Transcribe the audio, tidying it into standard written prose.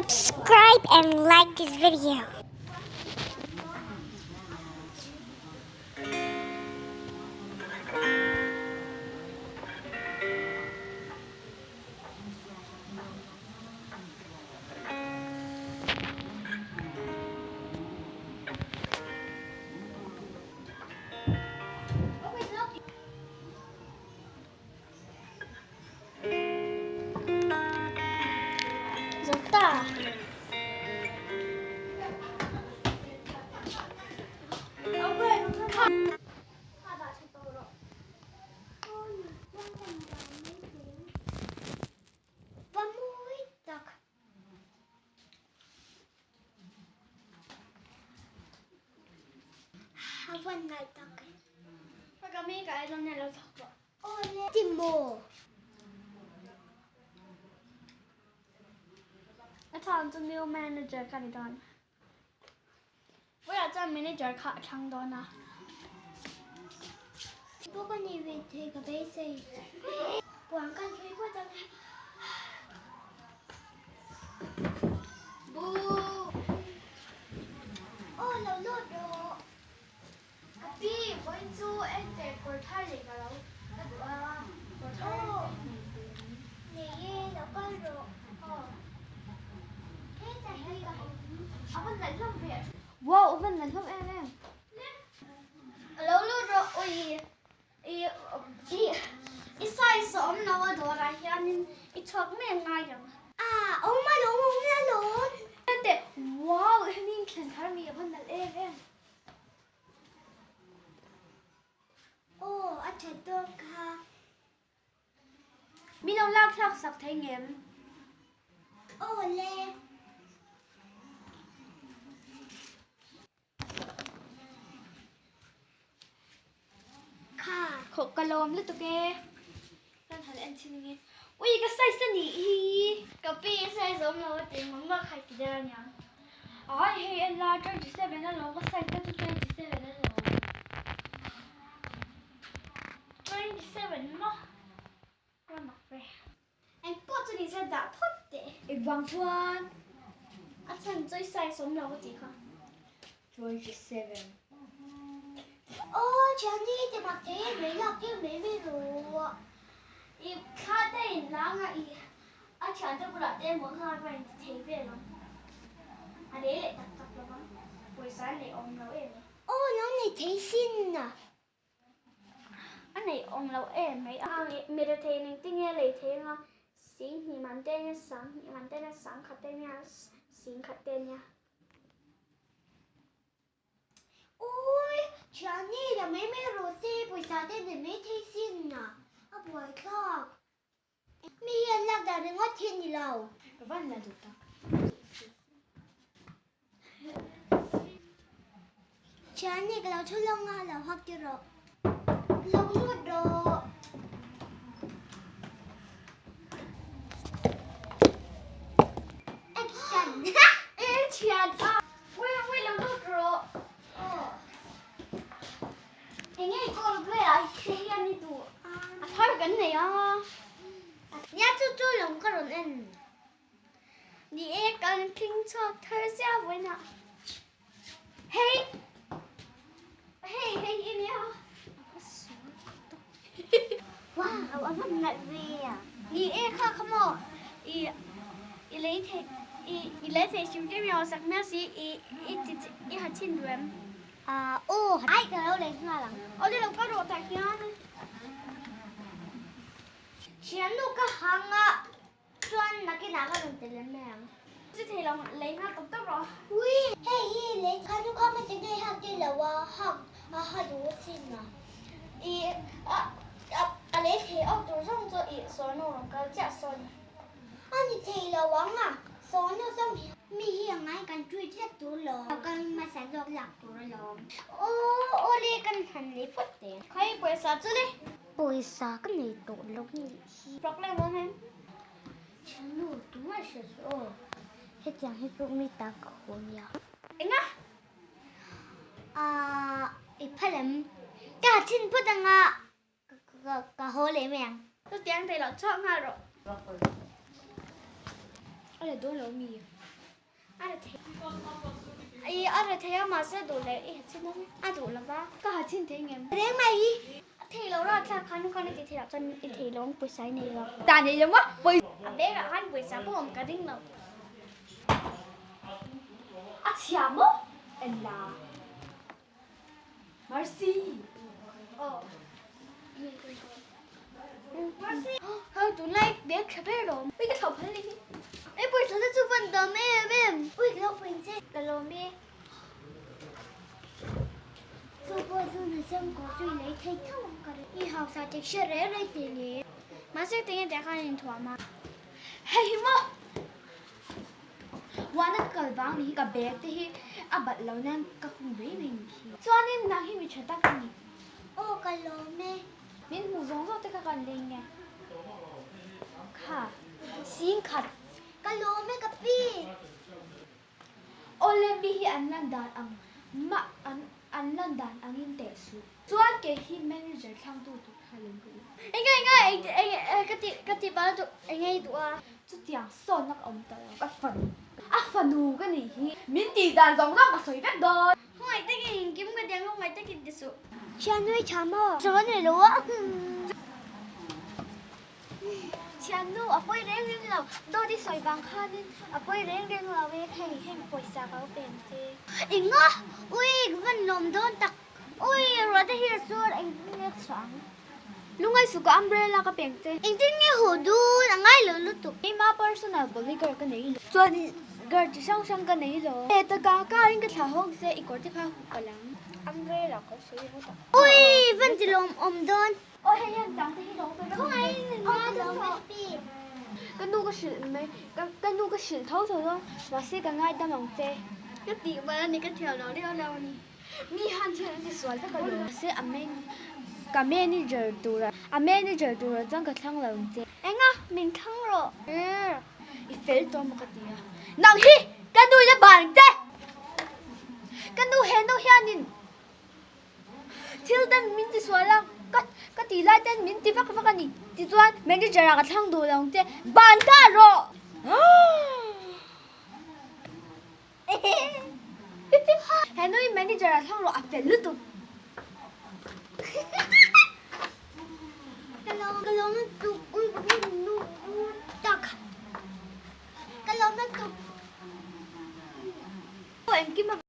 Subscribe and like this video. Zo ta. Va mawi tak. A van nalh tak e. Awle ti maw? A chhan chu new manager ka ni dawn. Vawiah chuan manager kha a thlang dawn a. Pawh ka nei ve thei ka beisei. Puan kan hlui phawt ang e. Aw lo lut rawh. Ka pi, vawiin chu enter kawr thar leh ka lo ka duh a, kawr thar nei ve ang. Nei e, lo kal rawh. Aw. Heta hi ka han. A va nalh hlawm ve. Wow, a va nalh hlawm em em. Lo lut rawh, ui i i i size a awm lo a dawrah hianin i chhuak mai ang ngai ang. Ah, awm alawm, awm alawm. Enteh, wow, hemi inthlen thar mi a va nalh em em. Aw, a that dawn kha. Min lo lak thlak sak thei ngem? Aw le. Kha. Khawh ka lawm lutuk e. Kan han en chin nge. Ui ka size a nih hi. Ka pi size awm lo a ti mama kha ti der aniang. Ai hei en la 27 a lawm ka size te chu 27 a lawm. 27 maw? Ka mak ve. Eng pawh chu ni se dah phawt teh. Engvang chuan? A chhan chu i size awm lo a tih kha. 27. Aw thianni i ti mak thei em mai lak tir mai mai rawh. I thla te in lang a i a thiante bulah te emaw kha a rawn ti thei vel ang. A lei leh tak tak lo vang. Pawisa a nei awm lo em mai. Aw lo nei thei sin a. A nei awm lo em mai. Mi rethei eng tinge lei thei anga sing hnih man te nia sang hnih man te nia sang khat te nia sing khat te nia. Ui, thianni la mai mai rawh se, pawisa te nei mai thei sin a, a buaithlak. Mi hian lak dan ringawt hi ni lo. Ka van la duh tak. Thianni ka lo thu lawng a, lo hak ti rawh. Lo lut rawh. Action! E thian a, ui ui lo lut rawh. Aw. Enge i call velah te hian i duh a thar kan nei a. Nia chu chu lawng ka rawn en. Ni e kan tling chhuak thar zia vawiinah. Hei hei hei hi nia. Wow a van nalh ve a. Ni e kha kha maw i i lei thei i i lei thei hrim hrim i hausak hmel si i i i ha chin duh em. Ahh aw ai ka lo lei nghal ang. Aw le lo ka rawh tah hian. Thiannu ka hang a chuan nakinah ka rawn ti lem mai ang. Chu thei lo lei nghal tawp tawp rawh. Ui hei hi lei kha chu kha hmasa ngei hak ti lo a hak a ha duh a sin a. I a a lei thei awk tur zawng chu i sawrnu rawn kal chiah sawn. A ni thei lo ang a, sawrnu zawng hi mi hi a ngai kan treat vek tur lo. Kal hmasa zawk lak tur alawm. Aw aw le kan han lei phawt teh. Khawi pawisa chu le. Pawisa ka nei tawh lo nih hi. Problem awm em? Thiannu tumah hria chu aw. Hetiang hi chu mi ta ka haw nia. Enga? Aaa i phal em? Ka ha thin phawt anga ka haw leh mai ang. Chutiang thei loh chhuak nghal rawh. A la dawn lo mi? A la thei. I a la thei a mahse a duh leh i ha chhin ang a duh lo va. Ka ha chhin thei ngem? Reng mai hi a thei lo ra thlak khan khan a ti thei ah chuan i thei lo ang pawisa i nei lo. Ta nei lo maw? Pawisa. A bag ah khan pawisa pawh awm ka ring lo. A chhia maw? En la. Mercy. Aw. Mercy. Hei tunlai bag tha ber lo. Ui ka thlauh phal ni hi. Ei pawisa te chu van dam em em. Ui ka lo pawhin che. Ka lawm e. Chu pawh chu na sem kawr chu i lei thei tho ang ka ring. I hausa tek hre reng reng tih ni. Mahse tinge teh khan inthuam a. Hei hi maw. Huana ka kal vang ni hi ka bag te hi a balh lo nan ka hung mai mai ni hi. Chuanin nang hi mi tha tak a ni. Aw ka lawm e. Min hmuh zawng zawng te kha kan leng e. Kha sing khat. Ka lawm e ka pi. Awle mi hi an lan dan ang mah an an lan dan angin teh suh. Chuan kei hi manager thlangtu tur kha lo ru. Enge enge eng eng ka ti ka ti bal duh enge i duh a. Chutiang sawn a ka awm ta lo ka fanu a fanu ka nih hi min tih dan zawng zawng ka sawi vek dawn. Khawngaih takin engkim ka ti ang khawngaih takin ti suh. Thiannu i tha maw? Sawn i lo a. Thiannu a pawi reng reng lo, dawt i sawi vang khanin a pawi reng reng lo e, hei heng pawisa ka lo pem che. Enga? Ui ka van lawm dawn tak. Ui ruah te hi a sur engtin nge ka chhuah ang? Lungai suh ka umbrella ka peng che. Engtin nge haw dun a ngai lo lutuk. Keima personal bodyguard ka nei lo. Chuan guard chi hrang hrang ka nei lo. He ta ka car in ka thlah hawk che i kawr te kha huh palh ang. Umbrella ka sawi ringawt ang. Ui van ti lawm awm dawn. Aw hei hian tang te hi lo pe vek ang che. Ka nu ka hrilh mai ka nu ka hrilh tho tho dawn mahse ka ngaidam ang che. Ka tih bal a ni ka thiam lo leu leu a ni. Mi han thil an ti sual vek a lo. Mahse a man ka manager tura a manager tura chuan ka thlang lo ang che. Enga min thlang rawh. I fel tawh maw ka ti a. Nang hi ka nu in a ban ang che. Ka nu he nu hianin. Thil ten min ti sual a, ka ka tih lai ten min ti vak vak a ni. Tichuan manager ah ka thlang duh lo ang che, ban ta rawh! He nui manager ah thlang rawh a fel lutuk. Ka lawm ka lawm lutuk ui ka nu tak ka lawm lutuk. Engkim a.